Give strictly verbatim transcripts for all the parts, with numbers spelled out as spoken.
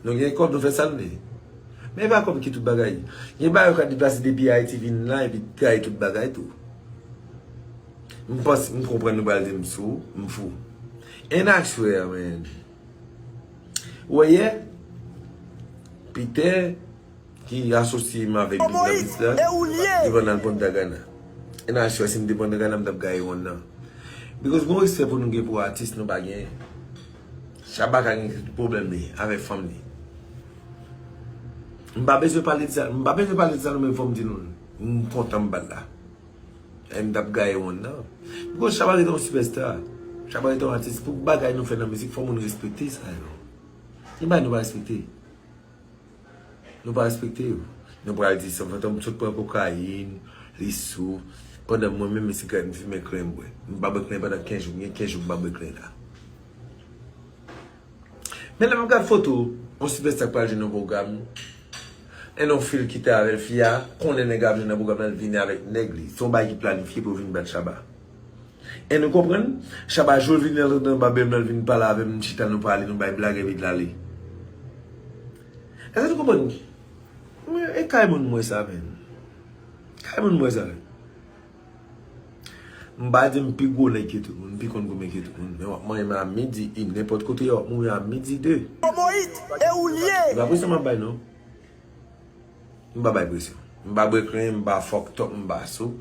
Nou gen kòb, nou fè sa nou vle. Men e pa kòb ki tout bagay. Gen bagay yo ka deplase depi Ayiti vin la epi gaye tout bagay tou. M panse, m konprann nou pral di m sou, m fou. And I swear, man. Ou wè yè? Peter, ki asosye m avèk li nan biznis la, li pral al Punta Cana. And I swear, si m te Punta Cana, m t ap gaye wonn nan. Because bon respè pou nou gen pou atis, nou pa gen. Shabba ka gen pwoblèm li avèk fanm li. M pa bezwen pale de sa, m pa bezwen pale de sa nou menm, fò m di nou. M kontan m bat la. E m t ap gaye wonn nan. Because Shabba rete yon sipèsta. Shabba rete yon atis. Pou bagay nou fè nan mizik, fò moun respekte sa yo. Gen bagay nou pa respekte. Nou pa respekte yo. Nou pral di San Fantom sot pran kokayin, li sou. Pandan mwen menm, m sigarèt, m fimen kren, m bwè. M pa bwè kren pandan kenz jou, m gen kenz jou m pa bwè kren la. Men lè m ap gad foto, yon sipèsta k pral jwenn yon pwogram, e yon fi l kite avè l, fi a konnen nèg ap jwenn nan pwogram nan, l vini avèk nèg li. Se yon bagay ki planifye pou yo vin bat Shabba. E nou konprann, Shabba jou l vini antre nan babèm nan, l vin pale avè m, nou chita, nou pale, nou bay blag, epi l ale. Èske nou konprann? Men, e kay moun m wè sa, men. Kay moun m wè sa, men. M pa di m pi gwo nèg ke tout moun, m pi konn goumen ke tout moun, men w ap manyen m a midi, in, nenpòt kote w ap mouri a midi, de. Komoyit, e ou l ye? E pa presyon m ap bay, non. M pa bay presyon. M pa bwè kren, m pa fucked up, m pa sou,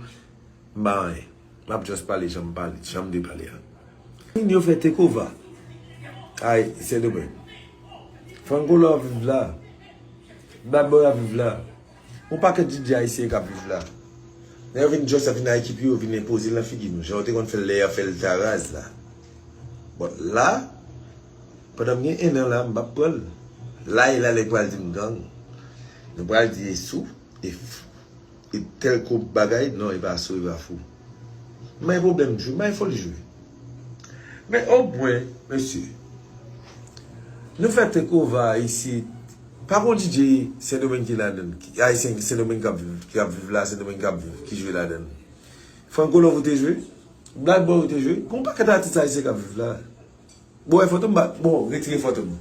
m pa anyen. M ap just pale jan m pale, jan m te pale a. Yo fè take over. Ay, Sendomeng. Franco Love ap viv la. Black Boy ap viv la. Yon pakèt D J ayisyen k ap viv la. Lè yo vin just ap vin ak ekip yo, yo vin enpoze l nan figi nou. Jan yo te konn fè l lè y ap fè l Taraz la. But la, pandan m gen en an la, m p ap pran l. La e la lè pral di m gang. Nou pral di e sou, e f-, e tèl kou bagay, non, e pa sou, e pa fou. M bay pwoblèm jwe, m bay fò l jwe. Men omwen, mesye, nou fè take over isit. Pa gon D J Sendomeng ki ladann, ki, Ayisyen Sendomeng k ap viv, ki ap viv la, Sendomeng k ap viv, ki jwe ladann. Franco Love ou te jwe? Black Boy ou te jwe? Gon pakèt atis ayisyen k ap viv la. Bon, e Fantom ba, bon, retire Fantom.